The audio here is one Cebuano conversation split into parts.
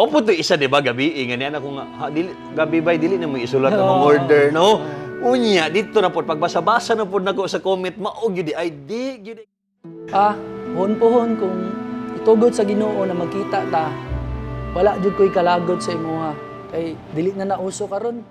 Mao po to isa, di ba, gabi, nga niya ako nga, ha, dili, gabi ba, dili na mo isulat ang mga order, no? Unya, dito na po, pagbasa-basa na po nako sa comment, mao gyud di, ay di, gyud. Ah, pohon pohon kung itugot sa Ginoo na magkita ta, wala jud ko'y kalagot sa imuha. Kay dili na nauso karon.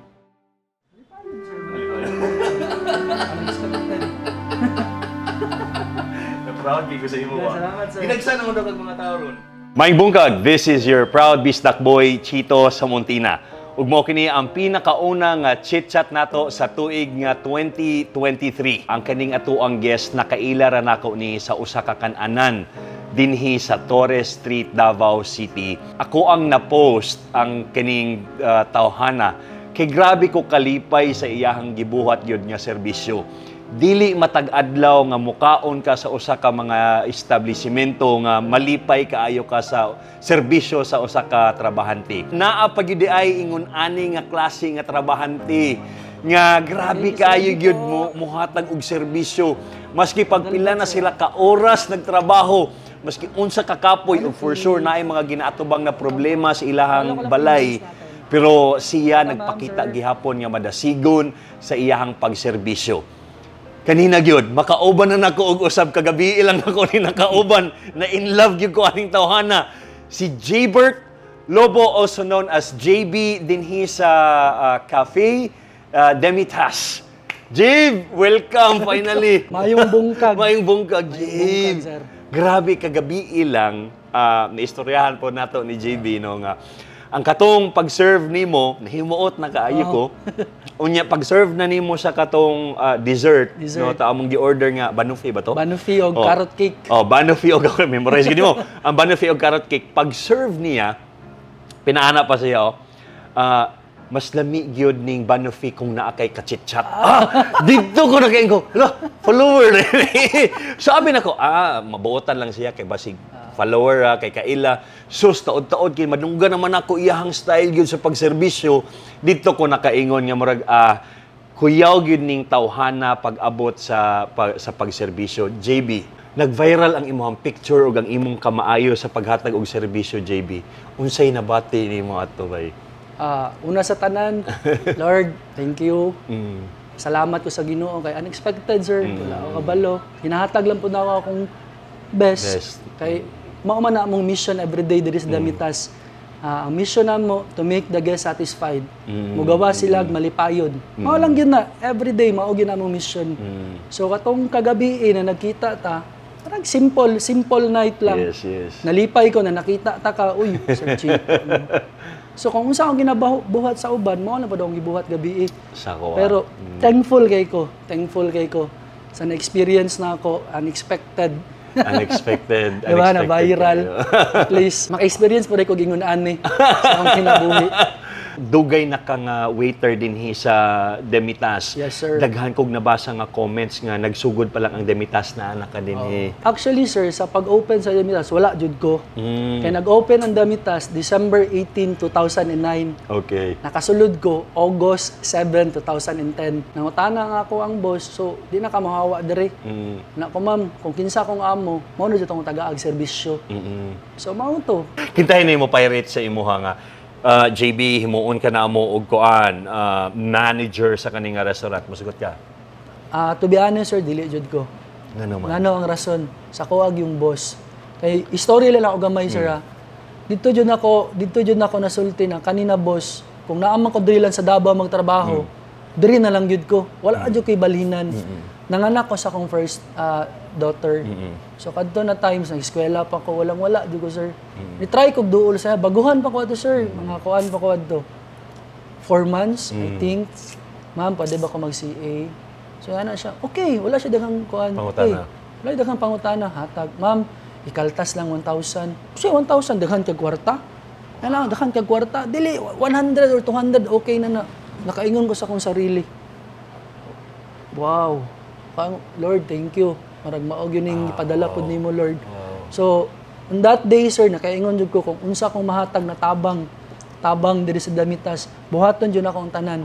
Proud ko sa imo ba? Salamat, sir. Ginagsan mo daw kag mga tao ron. Maayong buntag, this is your proud Bisdak boy, Chito Samontina. Ug mao kini ang pinakauna nga chit-chat nato sa tuig nga 2023. Ang kaning atoang guest, nakaila ra nako ni sa usa ka kan-anan dinhi sa Torres Street, Davao City. Ako ang na-post ang kining tawhana kay grabe ko kalipay sa iyahang gibuhat gyud nga serbisyo. Dili matag adlaw nga mukaon ka sa usa ka mga establishmento nga malipay kaayo ka sa serbisyo sa usa ka trabahante. Naa pa gyud ay ingon ani nga klase nga trabahante nga grabe kaayo gyud mo muhatag og serbisyo maski pagpila na sila ka oras nagtrabaho, maski unsa ka kapoy, ug for sure naay mga ginaatubang na problema sa ilahang balay, pero siya nagpakita gihapon nga madasigon sa iyahang pagserbisyo. Kanina gyud, makauban na nako og usab kagabi lang ako ni nakauban na in love gyud ko aning tawhana. Si Jaybert Lobo, also known as JB, dinhi sa Cafe Demitas. Jabe, welcome finally. Maayong bungkag. Maayong bungkag, Maayong Jabe. bungkag, sir. Grabe kagabi lang naistoryahan po nato ni JB, no, nga ang katong pag-serve nimo nahimuot na kaayo ko. Unya pag-serve na nimo sa katong dessert, Dessert. no, ta among gi-order nga banoffee ba to? Banoffee og Oh. carrot cake. Oh, banoffee og, memorize gid mo. Ang banoffee og carrot cake, pag-serve niya, pinaana pa siya, oh. Ah, mas lami gyud ning banoffee kung naa kay kachitchat. Ah, didto ko nakaingon ko. Hala, follower na. Sabi nako, ah, mabuotan lang siya kay basig follower ah, kay kaila. Sus, taod-taod kay madunggan naman ako iyahang style gyud sa pagserbisyo. Didto ko nakaingon nga murag kuyaw gyud ning tawhana pag-abot sa pagserbisyo. JB, nag-viral ang imong picture ug ang imong kamaayo sa paghatag og serbisyo, JB. Unsay nabati nimo ato bay? Ah, una sa tanan, Lord, thank you. Salamat ko sa Ginoo kay unexpected, sir. Wala ako kabalo. Ginahatag lang po na ako akong best. Best. Kay mao man na among mission everyday diri sa Damitas. Ah, ang mission namo, to make the guest satisfied. Mugawa sila ag malipayon. Mao lang gyud na everyday, mao gyud na among mission. So katong kagabi eh, na nagkita ta, parang simple, simple night lang. Yes. Nalipay ko na nakita ta ka, uy, Sir Chito. No? So kung unsa akong ginabuhat sa uban, mao na pa daw akong gibuhat gabi eh. Sa ko. Pero thankful kay ko, thankful kay ko sa na-experience na ako, unexpected. Unexpected. Diba, na Unexpected viral. kayo. At least, maka-experience po rin ko gingon ani sa akong kinabuhi. Dugay na ka nga waiter dinhi sa Demitas. Yes, sir. Daghan kog nabasa nga comments nga nagsugod pa lang ang Demitas na anak ka dinhi. Actually, sir, sa pag-open sa Damitas, wala jud ko. Kaya nag-open ang Damitas December 18, 2009. Nakasulod ko August 7, 2010. Nangutana nga ako ang boss, so di na ka mahawa diri. Na ko, ma'am, kung kinsa akong amo, mao na jud akong tagaag serbisyo. So mao to. Kintahin na mo pirate sa imuha nga JB, himuon ka na mo og kuan manager sa kaning nga restaurant, mosugot ka? Ah, to be honest, sir, dili jud ko. Ngano man? Ngano ang rason? Sa kuag yung boss. Kay istorya lang ako gamay, sir, ah. Didto jud nako nasulti na kanina boss, kung naa man ko diri lang sa Davao magtrabaho, diri na lang jud ko. Wala jud koy balhinan. Nanganak ko sa akong first daughter. So kadto na times nag-eskwela pa ko, walang wala jud ko, sir. Ni-try kog duol sa baguhan pa ko ato, sir, mga kuan pa ko adto. 4 months, I think. Ma'am, pwede ba ko mag-CA? So, ana siya, okay, wala siya daghang kuan. Pangutana. Okay. Wala daghang pangutana, hatag. Ma'am, ikaltas lang 1,000. Kasi 1,000, daghan kag kwarta. Ano, daghan kag kwarta. Dili, 100 or 200, okay na na. Nakaingon ko sa akong sarili. Wow. Lord, thank you. Marag maog yun yung ipadala pod nimo, Lord. So, on that day, sir, nakaingon jud ko kung unsa akong mahatag na tabang, tabang diri sa Damitas, buhaton jud ako ang tanan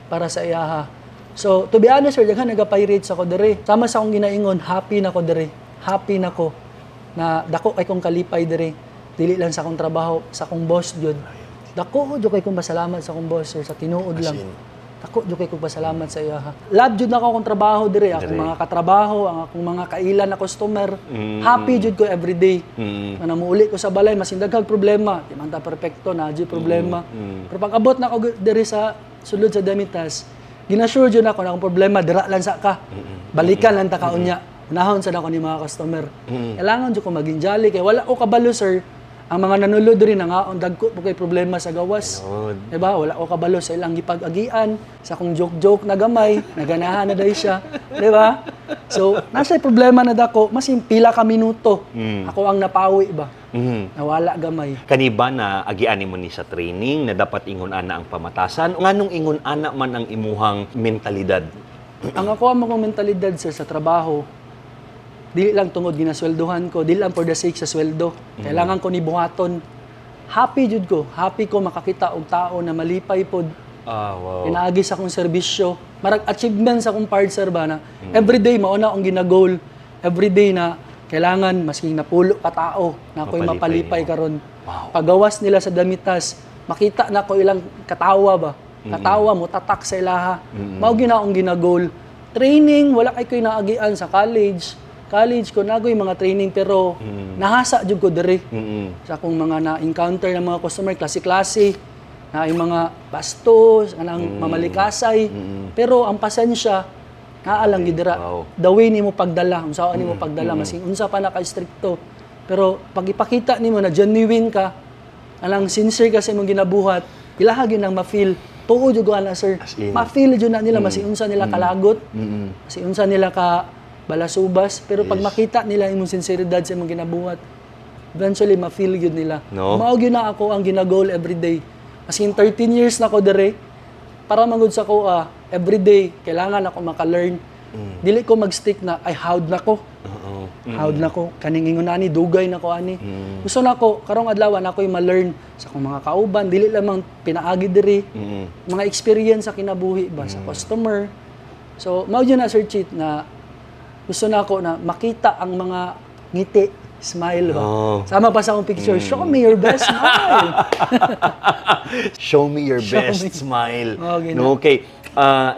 para sa iyaha. So, to be honest, sir, daghan nagapirate sa ko diri. Sama sa akong ginaingon, happy na ko diri. Happy na ko na dako kay kong kalipay diri. Dili lang sa akong trabaho, sa akong boss jud. Dako jud kay kong pasalamat sa akong boss, sir, sa tinuod lang. Dako jud kay kong pasalamat sa iya, ha. Love jud nako akong trabaho dire, akong mga katrabaho, ang akong mga kailan na customer. Happy jud ko everyday. Nga namuuli ko sa balay, masin daghang problema, di man ta perpekto na jud problema. Pero pag abot na ako diri sa sulod sa Demitas, ginasure jud ako na akong problema dira lang sa ka. Balikan lang ta kaunya. Unahon sa nako ni mga customer. Kailangan jud ko maging jolly kay wala ko kabalo, sir. Ang mga nanulod diri nangaon dagko po kay problema sa gawas. Tinuod. Diba? Wala ko kabalo sa ilang gipag-agian, sa akong joke-joke na gamay, naganahan na dahil siya. Diba? So, nasa problema na dako, mas yung pila ka minuto. Ako ang napawi ba? Nawala gamay. Kani ba na agian nimo ni sa training na dapat ingon ana ang pamatasan? Nganong ingon ana man ang imuhang mentalidad? Ang ako ang akong mentalidad, sir, sa trabaho, dili lang tungod ginasweldohan ko, dili lang for the sake sa sweldo. Kailangan ko ni buhaton. Happy jud ko. Happy ko makakita og tao na malipay pod pinaagi sa akong serbisyo. Marag achievement sa akong part, sir, ba na everyday mao na akong gina-goal. Everyday na kailangan maski napulo ka tao na ako'y Mapalipay mapalipay nimo. karon. Pagawas nila sa Damitas, makita na ko ilang katawa ba. Katawa mo tatak sa ilaha. Mao gyud na akong gina-goal. Training wala kay ko'y naagian sa college. College ko nagoy mga training pero nahasa jud ko diri sa akong mga na-encounter ng mga customer, klase-klase, na yung mga bastos, anang mamalikasay. Pero ang pasensya, naa lang gyud dira. The way nimo pagdala, unsa nimo pagdala, masing unsa pa na ka-strikto. Pero pag ipakita nimo na genuine ka, alang sincere ka sa imong ginabuhat, ilaha gyud nang ma-feel. Tuo jud ko ana, sir. As in. Ma-feel jud na nila masing unsa nila kalagot, masing unsa nila ka balasubas, pero pag makita nila imong sinseridad sa imong ginabuhat, eventually ma-feel gyud nila. No? Mao gyud na ako ang ginagol everyday. Maskin 13 years na ko dire, para mangud sa ko everyday kailangan ako maka-learn. Dili ko mag-stick na ay howd na ko. Howd na ko kaning ingon ani, dugay na ko ani. Gusto na ko karong adlaw na ako'y ma-learn sa akong mga kauban, dili lamang pinaagi diri. Mga experience sa kinabuhi ba sa customer. So mao gyud na, Sir Chit, na gusto na ako na makita ang mga ngiti, smile ba. Sama pa sa akong picture, "Show me your best smile." Show me your Show best me. smile. Oh, gina. No, okay.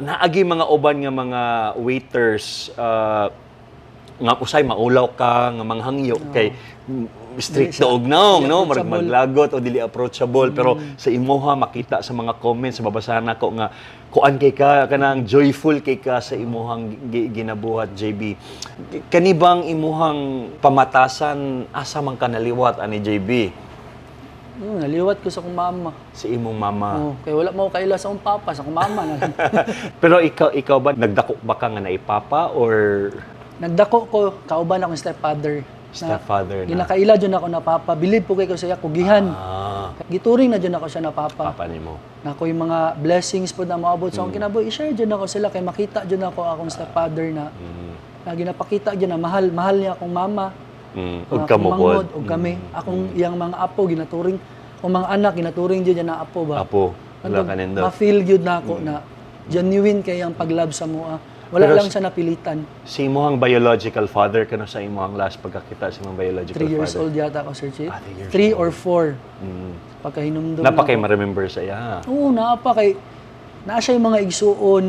Naagi mga uban nga mga waiters nga usay maulaw ka nga manghangyo kay strict og naong, Dili no, murag approachable. maglagot o dili approachable, pero sa imuha makita sa mga comments mabasahan nako nga kuan kay ka, kanang joyful kay ka sa imuhang ginabuhat, JB. Kani bang imuhang pamatasan, asa man ka naliwat ani, JB? Naliwat ko sa akong mama. Sa imong mama? Oh, kay wala mo kaila sa akong papa, sa akong mama na lang. Pero ikaw ba nagdako ba ka nga naipapa or Nagdako ko kauban akong stepfather. Stepfather na? Ginakaila jud ako na papa. Believe po kay ko sa iya kugihan. Gituring na jud ako siya na papa. Papa nimo. Na ako yung mga blessings po na maabot sa akong kinabuhi, i-share jud ako sila kay makita jud ako akong stepfather na na ginapakita jud na mahal mahal niya akong mama. Ug Mga kamo akong manghod, pod. ug kami. Akong iyang mga apo ginaturing, akong mga anak ginaturing jud niya na apo ba. Apo. Wala Antog, ka nindot. ma-feel gyud na ako na genuine kay ang pag-love sa mua. Wala Pero lang siya napilitan. Si imuhang biological father, kano sa imuhang last pagkakita sa imong biological 3 years father? old yata ako, Sir Chief. Ah, 3 years. 3 or 4. Pagkahinumdum Napa na kay ako. ma-remember sa iya? Oo, naa pa kay naa siya yung mga igsuon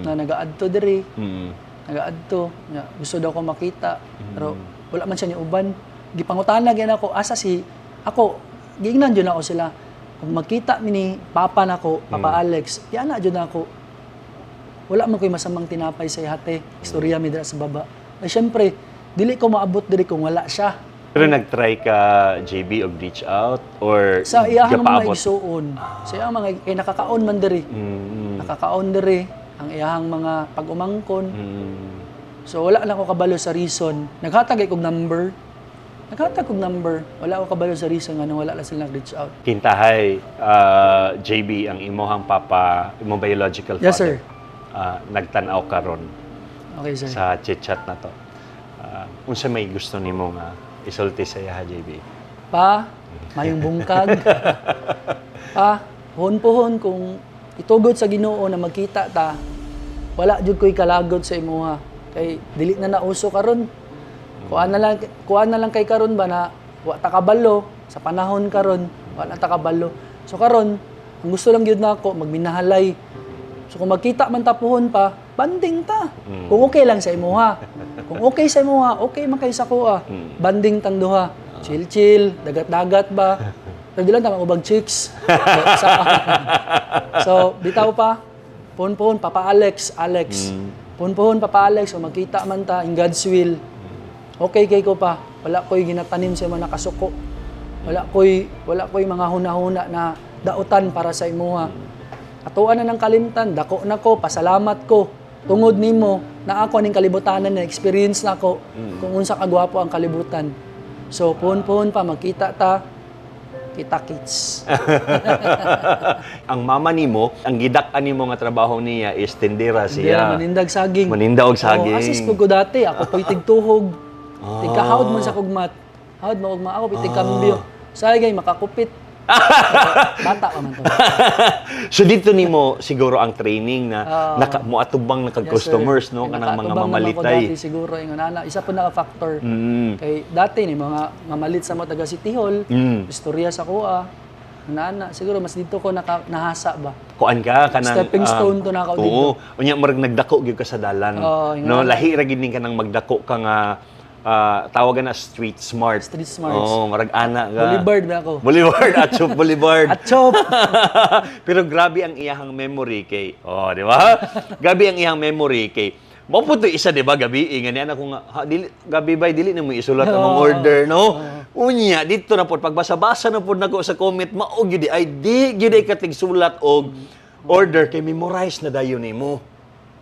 na nagaadto diri, nagaadto, nga gusto daw ko makita, pero wala man siya ni uban. Gipangutana gyud ako asa si ako, giingnan jud ako sila. Kung magkita mi ni papa nako, Papa Alex, yana jud ako. Wala man ko'y masamang tinapay sa ihate. Istorya mi dira sa baba. Ay syempre, dili ko maabot diri kung wala siya. Pero nag-try ka, JB, og reach out or Sa iyahang mga gapaabot? igsuon. Sa iyahang mga kay nakakaon man diri. Nakakaon diri ang iyahang mga pag-umangkon. So wala na ko kabalo sa reason. Naghatag kog number. Naghatag kog number. Wala ko kabalo sa reason nga wala lang sila nag-reach out. Kintahay, JB, ang imuhang papa, imong biological Yes, father. sir. Nagtan-aw karon Okay, sir. sa chit-chat na to. Unsa may gusto nimo nga isulti sa iya, JB? Pa, mayong bungkag. Pa, puhon puhon kung itugot sa Ginoo na magkita ta, wala jud ko'y kalagot sa imuha. Kay dili na nauso karon. Kuan na lang kay karon ba na wa ta kabalo. Sa panahon karon, wala ta kabalo. So karon, ang gusto lang gyud nako magminahalay. So kung magkita man ta puhon pa, bonding ta. Kung okay lang sa imuha. Kung okay sa imuha, okay man kay sa kuha. Bonding tang duha. Chill chill, dagat-dagat ba. Pero di lang ta ubag chicks. So, bitaw pa. Puhon-puhon, Papa Alex, Alex. Puhon-puhon, Papa Alex, kung magkita man ta, in God's will. Okay kay ko pa. Wala ko'y ginatanim sa mga nakasuko. Wala ko'y mga hunahuna na dautan para sa imuha. Atuan na ng kalimtan, dako na ko, pasalamat ko. Tungod nimo na ako ning kalibutanan na experience na ako kung unsa kagwapo ang kalibutan. So puhon-puhon pa, magkita ta, kita kits. Ang mama nimo, ang gidak-an nimo nga trabaho niya is tindera Hindi na siya. manindag saging. Maninda og saging. Oh, assist po ko dati. Ako po'y tigtuhog. Tigkahawd man sa kugmat. Hawd mo kugma. Ako po'y tigkambyo. Say gay makakupit. Bata pa man to. So dito nimo siguro ang training na naka, moatubang na kag customers, no, Kay kanang mga nakaatubang naman ko mamalitay. dati siguro ingon ana, isa po naka factor. Kay dati ni mga mamalit sa mo taga City Hall, istorya sa kuha. Nana, siguro mas dito ko nahasa ba. Kuan ka kanang Stepping stone to na ako dito. Oo. Unya murag nagdako gyud ka sa dalan. Oo, ingon no, ana. lahi ra gyud ning kanang magdako ka nga tawagan na street smart. Street smarts. Oo, murag ana ka. Boulevard ba ako? Boulevard, Atchop Boulevard. Atchop! Pero grabe ang iyahang memory kay, oh, di ba? Grabe ang iyang memory kay mao po to isa, di ba, gabi nga niya ako nga ha, dili, gabi bay dili na mo isulat ang mga order, no? Unya dito na pod pagbasa-basa na pod nako sa comment, mao gyud di ay di gyud ay katigsulat og order kay memorize na dayon nimo.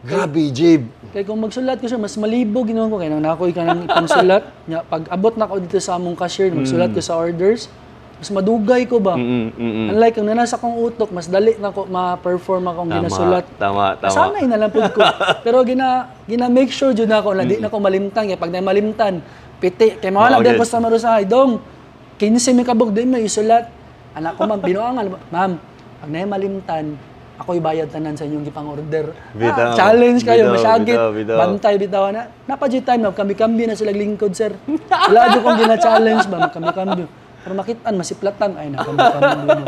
Grabe, Jib. Kay kung magsulat ko siya, mas malibog ginawa ko. Kaya nang nakoy ka ng pangsulat. Nya, pag abot na ako dito sa among cashier, magsulat ko sa orders, mas madugay ko ba? Unlike kung nanasa kong utok, mas dali na ko ma-perform akong ginasulat. Tama, tama. Sanay na lang pud ko. Pero gina make sure jud nako na di na ko malimtan kay pag na malimtan, piti kay mawala Oo, din gid. customer sa dong. 15 mi kabog di may isulat. Anak ko, ma'am, binuangan, ma'am, pag na malimtan, ako'y bayad tanan sa inyong gipang order. Bitaw. Ah, challenge kayo, Bitaw, masyagit. bitaw, bitaw. Bantay bitaw na. Napa time ma'am, kami-kambi na sila lingkod, sir. Wala jud kong gina-challenge ba, kami-kambi. Pero makitaan, masiplatan, ay na kami-kambi na.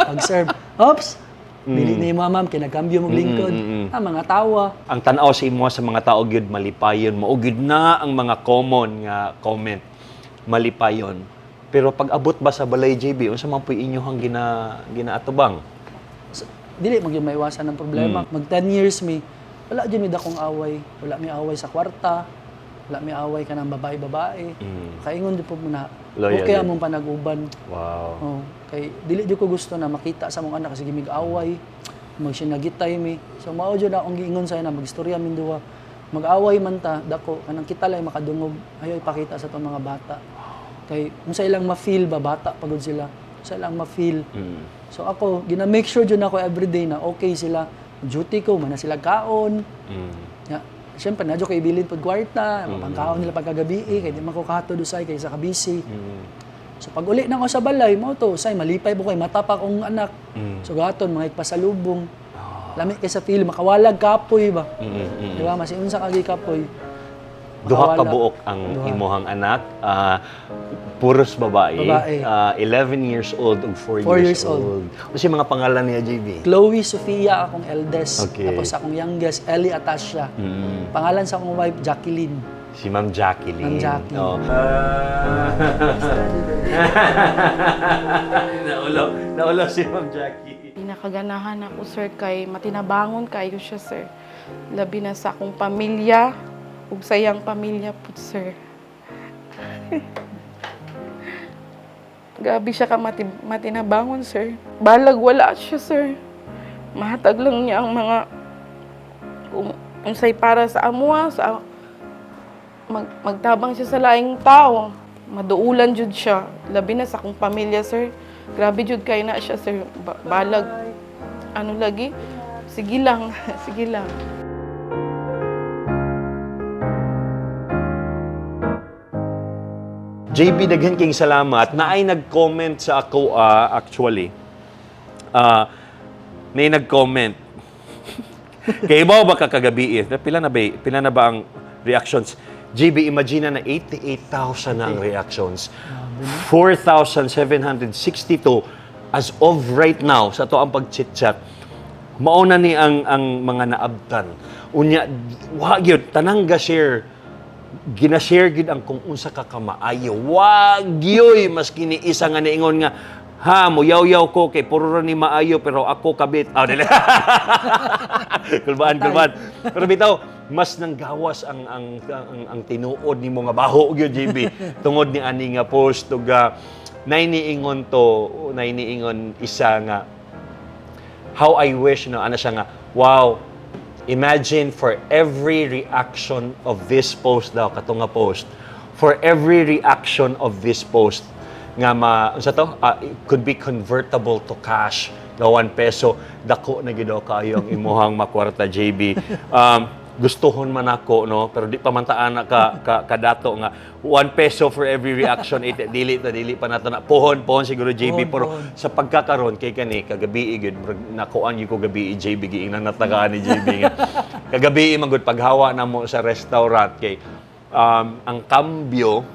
Pag-serve, oops, dili na yung mga ma'am, kinagkambyo mong lingkod. Ah, mga tawa. Ang tan-aw sa imo sa mga tao gyud malipayon, mao gyud na ang mga common nga comment, malipayon. Pero pag abot ba sa balay, JB, unsa man po'y inyohang ginaatubang? So, dili magyud maiwasan ng problema. Mag 10 years mi, wala jud mi dakong away. Wala mi away sa kwarta. Wala mi away kanang babae-babae. Kaingon jud po mo na Loyal okay jud. among panaguban. Oh, kay dili jud ko gusto na makita sa mong anak kasi gimig away, magsinagitay mi. So mao jud akong giingon sa na magistorya min duha. Mag-away man ta dako kanang kita lang makadungog, ayo ipakita sa atong mga bata. Kay unsa ilang ma-feel ba, bata pagod sila. Unsa ilang ma-feel. So ako gina make sure jud ako everyday na okay sila. Duty ko man na sila kaon. Ya, siyempre, na kay ibilin pod kwarta, mapangkaon nila pagkagabi, kay di man ko kahatod usay kay sa kabisi. So pag uli na ko sa balay, mo to, say malipay po kay matapak akong anak. So gaton mga ipasalubong. Lami kay sa feel makawalag kapoy ba. Di ba? Mas unsa ka kapoy. Duha ka Makawala. buok ang Duha. imuhang anak, puros babae, Babae. 11 years old ug 4 4 years years old. old. Unsa yung mga pangalan niya, JB? Chloe Sofia akong eldest. Okay. Tapos akong youngest, Ellie Atasha. Pangalan sa akong wife, Jacqueline. Si Ma'am Jacqueline. Ma'am Jacqueline. Oh. Naulaw, naulaw si Ma'am Jackie. Pinakaganahan ako, sir, kay matinabangon kayo siya, sir. Labi na sa akong pamilya, ug sa iyang pamilya po, sir. Gabi siya ka matinabangon, sir. Balag wala siya, sir. Mahatag lang niya ang mga kung unsay para sa amuha, sa magtabang siya sa laing tao. Maduulan jud siya. Labi na sa akong pamilya, sir. Grabe jud kayo na siya, sir. Balag. Ano lagi? Sige lang. Sige lang. JB, daghan king salamat. Naay nag-comment sa ako, actually. May nag-comment. Kay ibaw ba ka kagabi eh? Pila na ba ang reactions? JB, imagine na 88,000 na ang reactions. 4,762 as of right now sa ato ang pag-chit-chat. Mauna ni ang mga naabtan. Unya, wa gyud tanang ga-share, gina-share gyud ang kung unsa ka kamaayo. Wa gyoy maski ni isa nga niingon nga, "Ha, muyaw-yaw ko kay puro ra ni maayo pero ako kabit." Ah, dili. Kulbaan, kulbaan. Pero bitaw, mas nanggawas ang tinuod nimo nga baho gyud, JB, tungod ni ani nga post ug nainiingon to, nainiingon isa nga, "How I wish," no, ano siya nga, "Wow, imagine for every reaction of this post," daw, kato nga post, "for every reaction of this post nga ma unsa to, it could be convertible to cash nga 1 peso, dako na gyud daw kaayo ang imuhang makwarta, JB." Gustuhon man ako, no, pero di pa man ta ana ka kadato nga 1 peso for every reaction. It, dili ta, dili pa nato na. Pohon, pohon siguro, JB. Pohon, pero pohon. Sa pagkakaron kay kani kagabi gyud, murag nakuan gyud ko gabi, JB, giingnan natagaan ni JB nga kagabi man gud paghawa namo sa restaurant kay ang kambyo,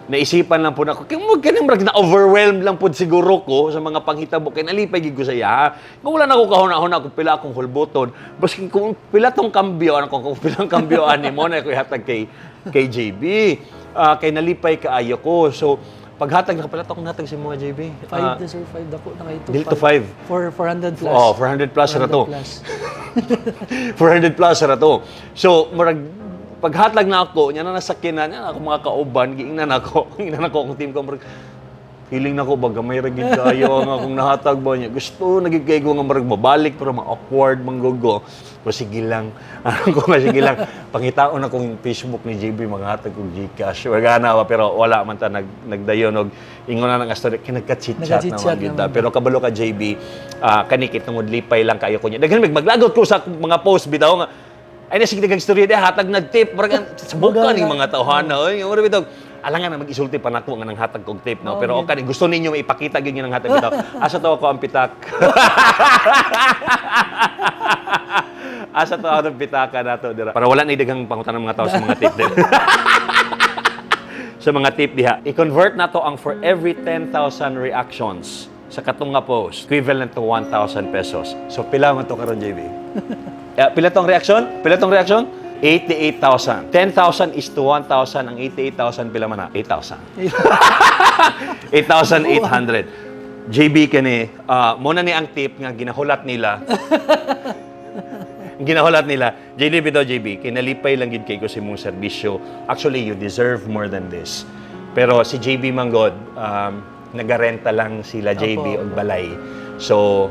naisipan lang po na ako kay mo kanang murag na overwhelmed lang pud siguro ko sa mga panghitabo kay nalipay gid ko sa iya. Kung wala na ko kahuna-huna kung pila akong hulbuton, baski kung pila tong kambyo ano, kung pilang kambyo ani mo na ko ihatag kay JB. Ah, kay nalipay kaayo ko. So paghatag na pala akong natag sa mga JB. Five Ah, to, sir, five. Dako na kayo. Dili to five. Four, 400 plus. Oh, 400 plus ra to. 400 plus. 400 plus ra to. So, murag paghatag na ako, nya na nasakyanan, nya na ako mga kauban, giingnan ako akong team ko, murag feeling nako ba gamay ra gid kayo ang akong nahatag ba niya. Gusto na gid kay ko nga murag mabalik pero ma-awkward manggugo. Pero sige lang. Ano ko nga, sige lang. Pangitaon akong Facebook ni JB, mga kog GCash. Wala na ba, pero wala man ta nagdayon og ingon na nga story kay nagka-chit-chat Nagka-chit-chat naman gyud ta. naman. Pero kabalo ka, JB, kani kay tungod lipay lang kayo ko niya. Daghan mig maglagot ko sa mga post bitaw nga ay na sige daghang istorya di hatag nag-tip, murag sa buka ning mga tawhana oy. Mura bitaw alangan na mag-isulti pa nako nga nang hatag kog tip, no. Pero okay, gusto ninyo maipakita gyud nga nang hatag bitaw. Asa to ako ang pitak? Asa to ang pitaka nato dira? Para wala na daghang pangutan ng mga tao sa mga tip din. Sa mga tip diha. I-convert na to ang for every 10,000 reactions sa katong nga post, equivalent to 1,000 pesos. So pila man to karon, JB? Pila tong reaction? Pila tong reaction? 88,000. 10,000 is to 1,000. Ang 88,000 pila man na? 8,000. 8,800. JB kani, mo na ni ang tip nga ginahulat nila. Ginahulat nila. JB bitaw, JB, kinalipay lang gid kay ko sa imong serbisyo. Actually, you deserve more than this. Pero si JB Manggod, nagarenta lang sila JB og balay. So,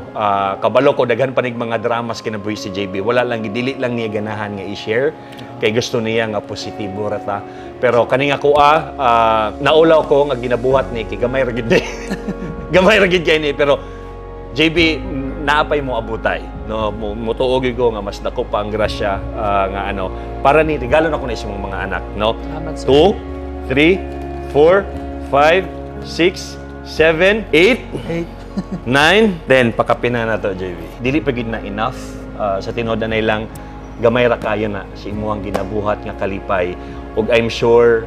kabalo ko daghan pa nig mga dramas kinabuhi si JB. Wala lang, dili lang niya ganahan nga i-share kay gusto niya nga positibo ra ta. Pero kani nga kuha, naulaw ko nga ginabuhat ni kay gamay ra gid ni. Gamay ra gid kay ni, pero JB, naapay mo abutay, no, mutuo gyud ko nga mas dako pa ang grasya, nga ano para ni regalo na ko na sa imong mga anak, no. Salamat, sir. 2, 3, 4, 5, 6, 7, 8, Eight. 9, 10. Pakapina na to, JB. Dili pa gid na enough. Sa tinuod na lang gamay ra kayo na sa imuhang ginabuhat nga kalipay ug I'm sure,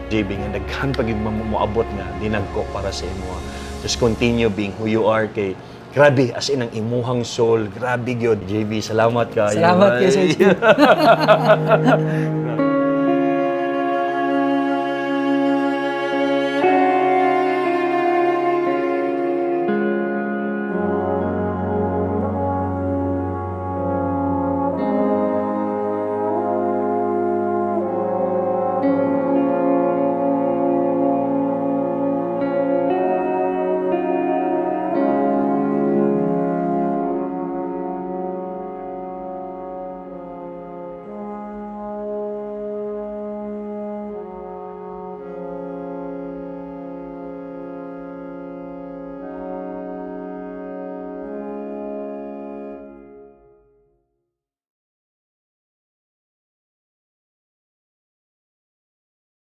JB, nga daghan pa gid moabot nga dinagko para sa imuha. Just continue being who you are kay grabe as in ang imuhang soul, grabe gyud. JB, salamat kayo. Salamat kay Sir Chief.